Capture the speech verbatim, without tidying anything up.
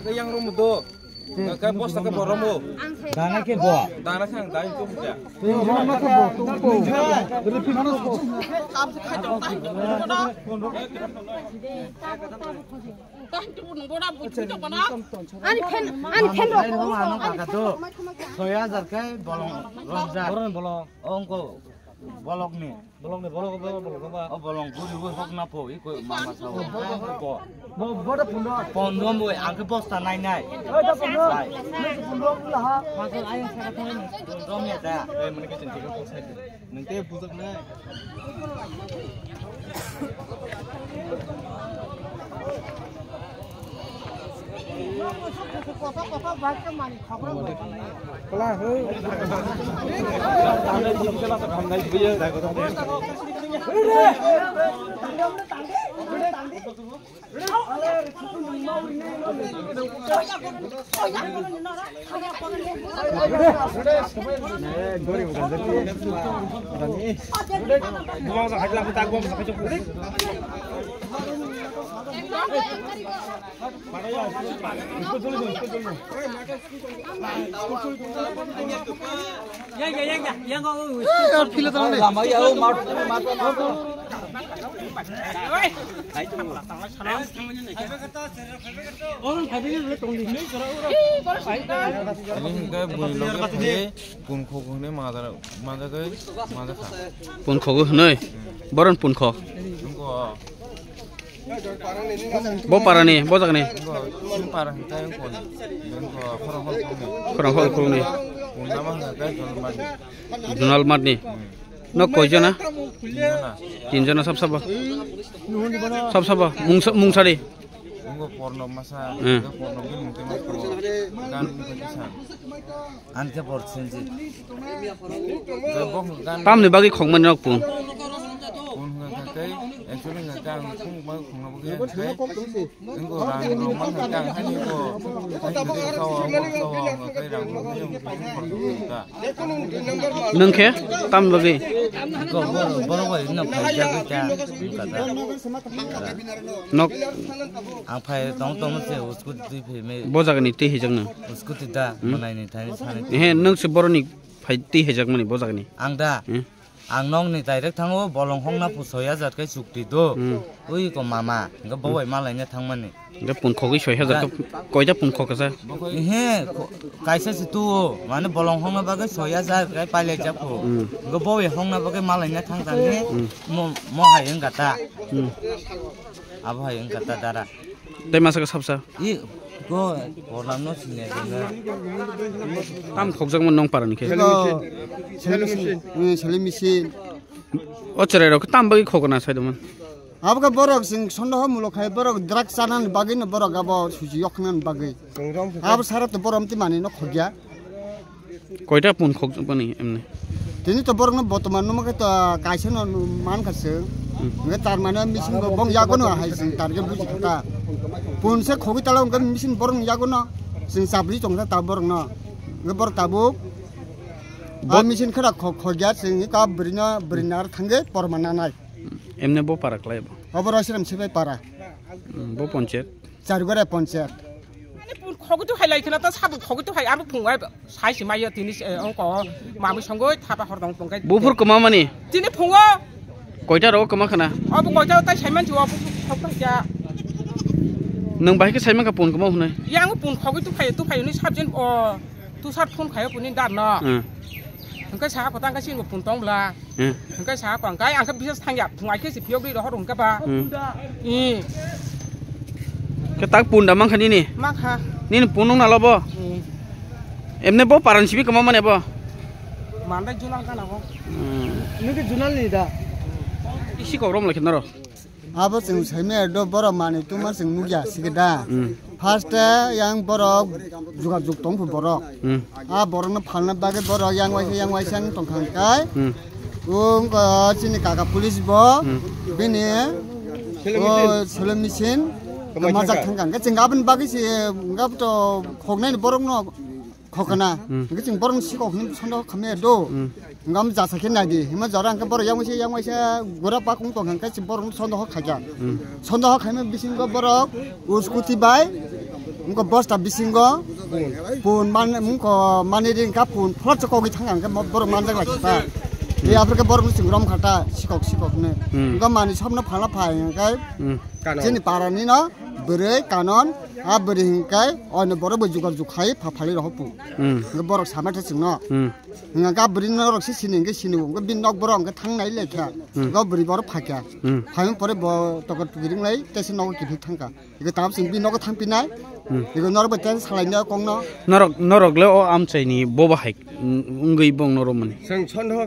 Yang room do. Kai bosta ke borom o. Dana ke bo. Dana sang dai tu ya. Yang room ma ke bo. Ani phen, ani phen rok. Soi hajar kai bolong ronjak. Bolong, bolong. Ongko bolong ni. Bolong ni, bolong, bolong, bolong, bolong. O bolong guri guri hok na po, iko mama sao. Bo, bo, bo da pundro. Pundro mo, ang ke bosta nai nai. Oi, da pundro. Nai. Pundro pula ha. Pundro ya da. Eh, mene ke chinti ka bosta. Nang te bujak nai. Ini hingke bui loge phaye pun khogo hwnwi majak, majagwi majak kha. Pun khogo hwnwi? Hmm. Boron pun kho? Wngkho. Bo parani, bo jagani? Wngkho, chini para hingke wngkho. Wngkho, khorang hol khoroknwi. Khorang hol khoroknwi. Pun nama hingke Jonal Matni. Jonal Matni? Hmm. Nok koi jona? Tin jona. Tin jona sab sabo? Sab sabo? Mungsa-, mungsari? Wngkho porno masa, hmm. Wngkho porno bini mungtwi mas kho. Gan wngkha kisa. Anke por sinji. Tamni bagwi khokmani nok pun? Pun hwnkha khe, actually hwnkha khe ang khung bagwi khungna bagwi ang khai. Wngkho rang rok man hwnkha khe ang haini wngkho. Hai hwnkha khe khawa, wngkho khawa, wngkha khe rang rok man wngkha. Nwng khe tam bagwi? Wngkho borok, borok bai wngkha khe jak khe ta wngkha ta. Nok. Ang phai tong tong se scooty twi phai me. Bo jagani twi hijak nw? Scooty da, hmm? Manai ni thani sani. He, nwng se boroni phai twi hijak mani bo jagani? Ang da? Hmm? Ang nokni direct thango, bolong hongna pu soi hajar kai chukti do. Hmm. Ui ko mama, hingke bo bai malaina thangmani. Hingke pun khogwi soi hajar to, koita pun khog kasa? He, ko-, kaisa se tu, mane bolong hongna bagwi soi hajar kai pailai jak phu. Hmm. Hingke bo bai hongna bagwi malaina thang thang he, hmm, mo, mo hai wngkha ta. Hmm. Abo hai wngkha ta dara. Tei masa khe sabsa? I, go, pornam no sini aja na. Tam khokjakma nong para ni khe? Hello. Selling machine. Hmm, selling machine. O cherai rok tam bagwi khokna sai doman. Abo khe borok sing sondo ho mulo khai borok drug chanan bagwi no borok abo suji yoknan bagwi. Abo sara to borom ti mani no khogya. Koita pun khokjakmani emni? Tini to borokno botoman numa khe to kaisa no nu-, mankha chwng. Hmm. Hwnkhe tar mane machine bo bong yago no hai chwng target buji kha ta. Pun se khogwi tala hwnkhe machine borokni yago no chwng chabri tongkha ta borokno. Hwnkhe borok tabuk bo- a machine khera kho-, khogya chwng ka bwrwino, bwrwino ar thangwi porma nanai. Emne bo para khlai bo? Obo Rasiram Sibai para. Hmm, bo ponchayat? Chargora ponchayat. Ani pun khogwi tu hai lai khna ta sabu khogwi tu hai abo phung ai sai si maiyo tini, eh, ongko mami songoi thapa hor dong tongkai. Buphur kwma mani? Tini phungo. Koita ro kwma khna? Abo koita tai sai manchi abo khogwi ya. Nwng bahai khe sai mankha pun kwma hwnwi? Yang pun khogwi tu phai tu phai ni sabjin o tu sar phun khayo puni dar no. Hmm. Hwnkhe saha kotang khe singo pun tong bla. Hmm. Hwnkhe saha kong kai ang khe bisas thangya phungai khe si phiyok ri rohor hwnkhe ba. Hmm. I. Khe tak punda mankha nini? Mankha. Nini pun nung nalo bo? Hmm. Emne bo paran sibi kama mane bo? Mandai junal kana bo. Hmm. Nini junal ni da? Isi kok rom lakhe naro. Abo chwng saimaya do borok manwi tungma chwng nukya sikhe da. Hmm. First yang borok jogajog tongphu borok. Hmm. A borokno phalna bagwi borok yang waisa yang waisa wng tongkha hwnkhe. Hmm. Wngkha chini kaka police bo, hmm, bini o selling machine kwmajak thangkha hwnkhe chwng aboni bagwi se wngkha to khoknai borokno Khokna. Hmm. Hingke chwng borok sikok hwnwi sondoho khamya do. Hmm. Ngam jasa khe nadi. Hima jora hingke borok yang waisa, yang waisa gura pakung tong hingke chwng borok sondoho khaja. Hmm. Sondoho khaima bisingo borok uskuti bai, wngkha bosta bisingo pun man, wngkha mani ringkha pun phlot se kogwi thang hingke mo-, borok manjak lai kha. Hmm. Tei aphuru khe borok chwng rom khata sikok sikok hwnwi. Hmm. Wngkha mani somno phalna phai hingke Hmm. Chini para ni no bwrwi kanon a bwrwi hingke ono borok bo jugar jukhai pha phali roho pu. Hmm. Hingke borok sama the chwng no. Hmm. Hingke ga bwrwi norok se sini hingke sini hingke bini nok borok hingke thang nai le kha. Hmm. Ga bwrwi borok pha kha. Hmm. Phaiyung pore bo tokar tukiring lai tei se nogo kiphil thang kha. Hingke tam chwng bini nogo thang pinai. Hmm. Hingke norok bo tei salai no kong no. Norok, norok le o amchai ni bobo hai, mm, wngwi bong norok mani. Chwng chondho